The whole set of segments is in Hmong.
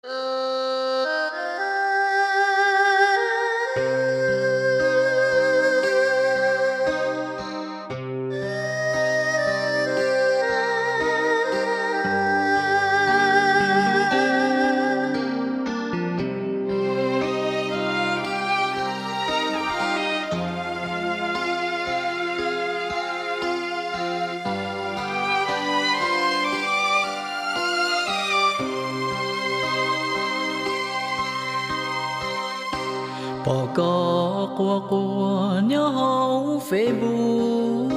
Pom koj quaj quaj nyob hauv Facebook,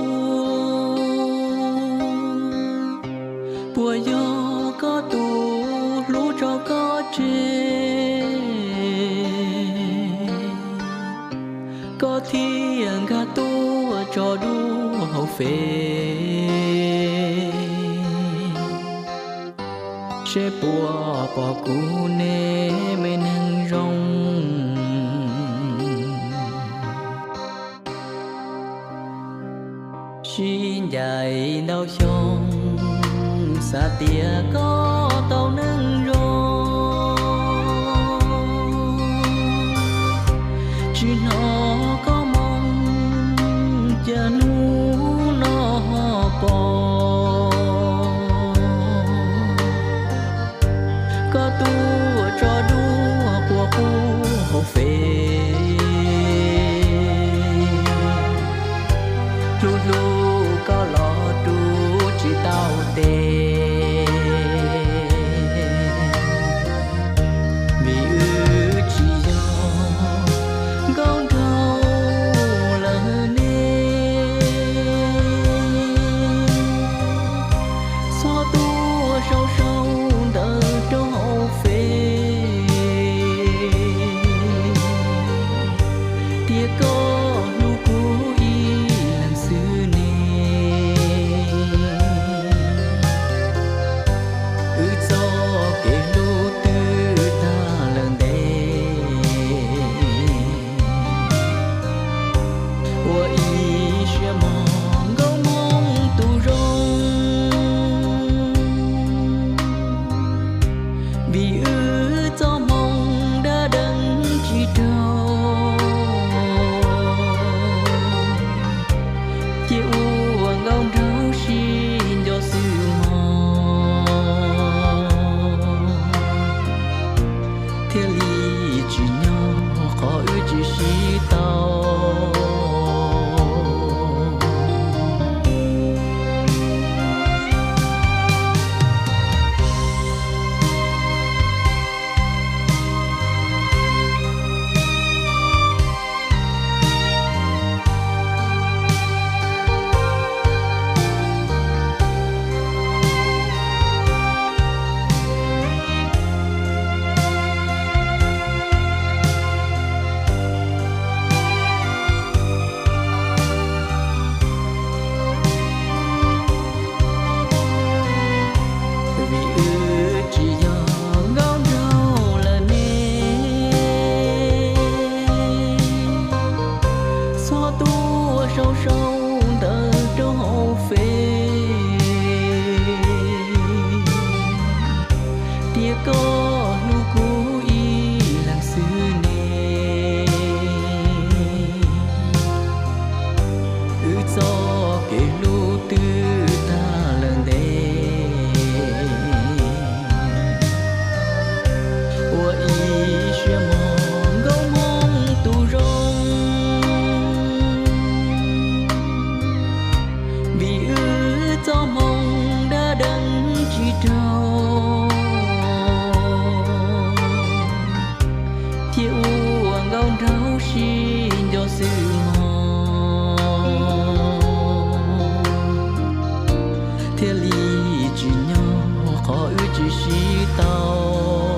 puas yog koj tus hlub tso koj tseg, koj thiaj nkag tuaj tso dua hauv Fev? Seb puas pom kuv ne, me neeg zoo. Sib ncaim ntau xyoo, xav tias koj tau neej zoo, tsis hnov koj moo, cas hnub no ho pom koj tuaj tso dua quaj quaj hauv Fev. Hlub hlub koj los rub tsis tau tes, vim wb tsis yog nkauj nraug lawm ne. Txhob tuaj sau sau ntawv rau hauv Fev tias koj hlub kuv ib leeg xwb ne. Wb txoj kev hlub twb tag lawm ntev, ua ib siab mog nkauj Hmoob tus zoo. Vim wb txoj hmoo dab deev tsis raug, cia ua nkauj nraug sib nco xwb mog, thiaj li tsim nyog qhov wb tsis sib tau. Vim wb tsis yog nkauj nraug lawm ne, txhob tuaj sau sau ntawv rau hauv Fev tias koj hlub kuv ib leeg xwb ne. Wb txoj kev hlub twb tag lawm ntev, ua ib siab mog nkauj Hmoob tus zoo. Vim wb txoj hmoo dab deev tsis raug, thiaj ua nkauj nraug sib nco xwb mog, thiaj li tsim nyog qhov wb tsis sib tau.